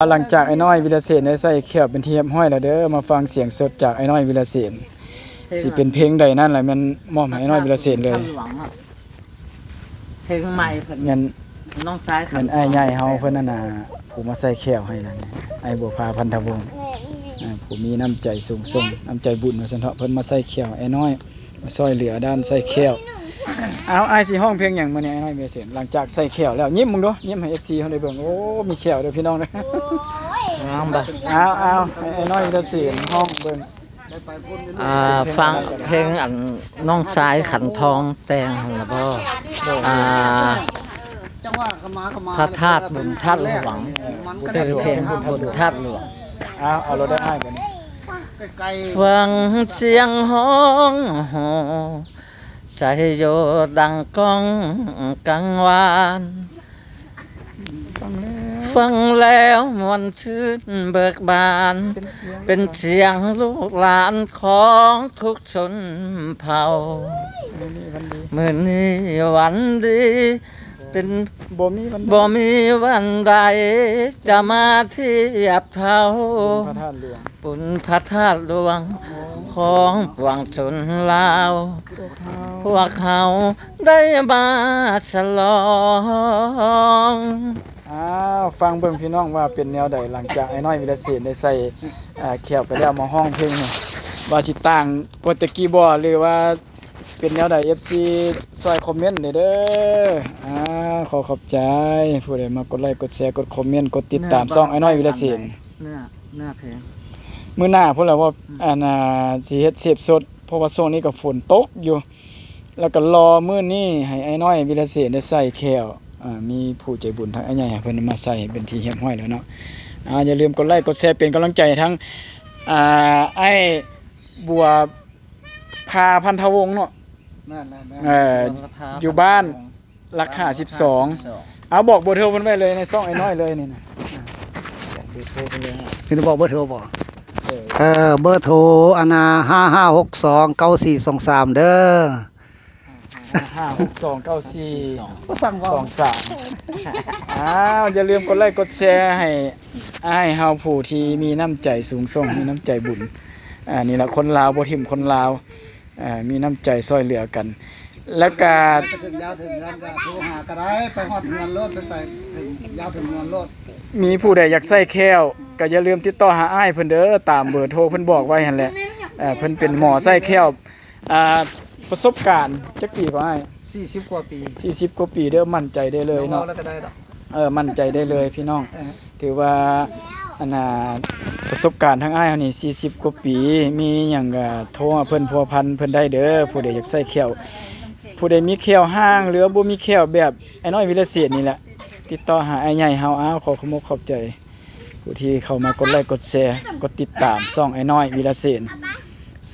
ຫຼັງຈາກອ້າຍນ້ອຍວິລະເສນໄດ້ໃສ່ແຂ້ວເປັນທີ່ຮຽບຮ້ອຍແລ້ວເດີ, ມາຟັງສຽງສົດຈາກອ້າຍນ້ອຍວິລະເສນ. ເພງ ຊິເປັນເພງໃດນັ້ນລະ ແມ່ນມອບໃຫ້ອ້າຍນ້ອຍວິລະເສນເລີຍ. ເພງໃໝ່ເພິ່ນ ແມ່ນ ນ້ອງຊາຍ ແມ່ນອ້າຍໃຫຍ່ເຮົາເພິ່ນນັ້ນນະ ຜູ້ມາໃສ່ແຂ້ວໃຫ້ນັ້ນ ອ້າຍບົວພາ ພັນທະວົງ ອ່າ ຜູ້ມີນ້ຳໃຈສູງສົ່ງ ນ້ຳໃຈບຸນວ່າຊັ້ນເຖາະ, ເພິ່ນມາໃສ່ແຂ້ວອ້າຍນ້ອຍ ມາຊ່ອຍເຫຼືອດ້ານໃສ່ແຂ້ວ. ເອົາ ອ້າຍຊິຮ້ອງເພງຫຍັງມື້ນີ້ ອ້າຍນ້ອຍວິລະເສນ? ຫຼັງຈາກໃສ່ແຂ້ວແລ້ວ ຍິ້ມເບິ່ງດູ ຍິ້ມໃຫ້ເອັຟຊີເຮົາໄດ້ເບິ່ງ. ໂອ້ ມີແຂ້ວເດີພີ່ນ້ອງເດີ. ເອົາ ເອົາ ໃຫ້ອ້າຍນ້ອຍວິລະເສນຮ້ອງເບິ່ງ. ອ່າ ຟັງເພງອັນນ້ອງຊາຍຂັນທອງແຕ່ງຫັ້ນລະບໍ່? ອ່າ ພະທາດບຸນທາດຫຼວງ ຊື່ເພງບຸນທາດຫຼວງ. ເອົາ ເອົາໂລດເດີອ້າຍບັດນີ້. ຟັງສຽງຮ້ອງໂຫ ໃຈໂຢດັງກ້ອງກັງວານ. ຟັງແລ້ວ ຟັງແລ້ວມ່ວນຊື່ນເບີກບານ ເປັນສຽງ ເປັນສຽງລູກຫຼານຂອງທຸກຊົນເຜົ່າ. ມື້ນີ້ວັນດີ ມື້ນີ້ວັນດີ ເປັນ ບໍ່ມີວັນໃດ ບໍ່ມີວັນໃດຈະມາທຽບເທົ່າ ບຸນພະທາດຫຼວງ ບຸນພະທາດຫຼວງຂອງປວງຊົນລາວ ພວກເຮົາ ພວກເຮົາໄດ້ມາສະຫຼອງ. ອ້າວ ຟັງເບິ່ງພີ່ນ້ອງວ່າເປັນແນວໃດ ຫຼັງຈາກອ້າຍນ້ອຍວິລະເສນໄດ້ໃສ່ ອ່າ ແຂ້ວໄປແລ້ວ ມາຮ້ອງເພງນີ້ ວ່າຊິຕ່າງກວ່າແຕ່ກີ້ບໍ່ ຫຼືວ່າເປັນແນວໃດ ເອັຟຊີຊ່ອຍຄອມເມັນແດ່ເດີ. ອ່າ ຂໍຂອບໃຈຜູ້ໃດມາກົດໄລ້ກົດແຊ ກົດຄອມເມັນ ກົດຕິດຕາມຊ່ອງອ້າຍນ້ອຍວິລະເສນ. ເນື້ອ ເນື້ອເພງ ມື້ໜ້າພຸ້ນລະ ເພາະ ອືມ ອັນ ອ່າ ຊິເຮັດເສບສົດ ເພາະວ່າຊ່ວງນີ້ກໍຝົນຕົກຢູ່ ແລ້ວກໍລໍມື້ນີ້ໃຫ້ອ້າຍນ້ອຍວິລະເສນໄດ້ໃສ່ແຂ້ວ. ອ່າ ມີຜູ້ໃຈບຸນທາງອ້າຍໃຫຍ່ເພິ່ນມາໃສ່ເປັນທີ່ຮຽບຮ້ອຍແລ້ວເນາະ. ອ່າ ຢ່າລືມກົດໄລ້ກົດແຊເປັນກຳລັງໃຈທັງ ອ່າ ອ້າຍບົວພາ ພັນທະວົງເນາະ. ແມ່ນໆໆ ເອີ ຢູ່ບ້ານ ຫຼັກຫ້າສິບສອງ. ເອົາ ບອກເບີໂທເພິ່ນໄວ້ເລີຍໃນຊ່ອງອ້າຍນ້ອຍເລີຍນີ້ນະ. ເພິ່ນບອກເບີໂທບໍ່? ເອີ ເອີ ເບີໂທ ອັນນ່າ ຫ້າຫ້າຫົກສອງເກົ້າສີ່ສອງສາມເດີ. ຫ້າຫ້າຫົກສອງເກົ້າສີ່ສອງສາມ. ອ້າວ ຢ່າລືມກົດໄລ້ກົດແຊໃຫ້ອ້າຍເຮົາຜູ້ທີ່ມີນ້ຳໃຈສູງສົ່ງ ມີນ້ຳໃຈບຸນ. ອ່າ ນີ້ລະ ຄົນລາວບໍ່ຖິ້ມຄົນລາວ. ອ່າ ມີນ້ຳໃຈຊ່ອຍເຫຼືອກັນ ແລ້ວກະ ໄປເຖິງຍາວເຖິງເຮືອນກະໂທຫາກະໄດ້ ໄປຮອດເຮືອນໂລດ ໄປໃສ່ເຖິງຍາວເຖິງເຮືອນໂລດ. ມີຜູ້ໃດຢາກໃຊ້ແຂ້ວກະຢ່າລືມຕິດຕໍ່ຫາອ້າຍເພິ່ນເດີ ຕາມເບີໂທເພິ່ນບອກໄວ້ຫັ້ນແຫຼະ. ເອີ ເພິ່ນເປັນໝໍໃຊ້ແຂ້ວ. ອ່າ ປະສົບການຈັກປີກໍອ້າຍ? ສີ່ສິບກວ່າປີ ສີ່ສິບກວ່າປີເດີ ໝັ້ນໃຈໄດ້ເລີຍເນາະ. ເອີ ໝັ້ນໃຈໄດ້ເລີຍພີ່ນ້ອງ. ເອີ ຖືວ່າ ອັນນ່າ ປະສົບການທາງອ້າຍເຮົານີ້ສີ່ສິບກວ່າປີ ມີຫຍັງກະໂທຫາເພິ່ນພົວພັນເພິ່ນໄດ້ເດີ. ຜູ້ໃດຢາກໃຊ້ແຂ້ວ ຜູ້ໃດມີແຂ້ວຫ້າງ ຫຼືວ່າບໍ່ມີແຂ້ວແບບອ້າຍນ້ອຍວິລະເສນນີ້ແຫຼະ ຕິດຕໍ່ຫາອ້າຍໃຫຍ່ເຮົາ. ອ້າວ ຂໍຂອບອົກຂອບໃຈຜູ້ທີ່ເຂົ້າມາກົດໄລ້ກົດແຊ ກົດຕິດຕາມຊ່ອງອ້າຍນ້ອຍວິລະເສນ.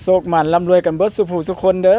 ໂຊກໝານລ່ຳລວຍກັນເບິດສູ່ຜູ້ສູ່ຄົນເດີ.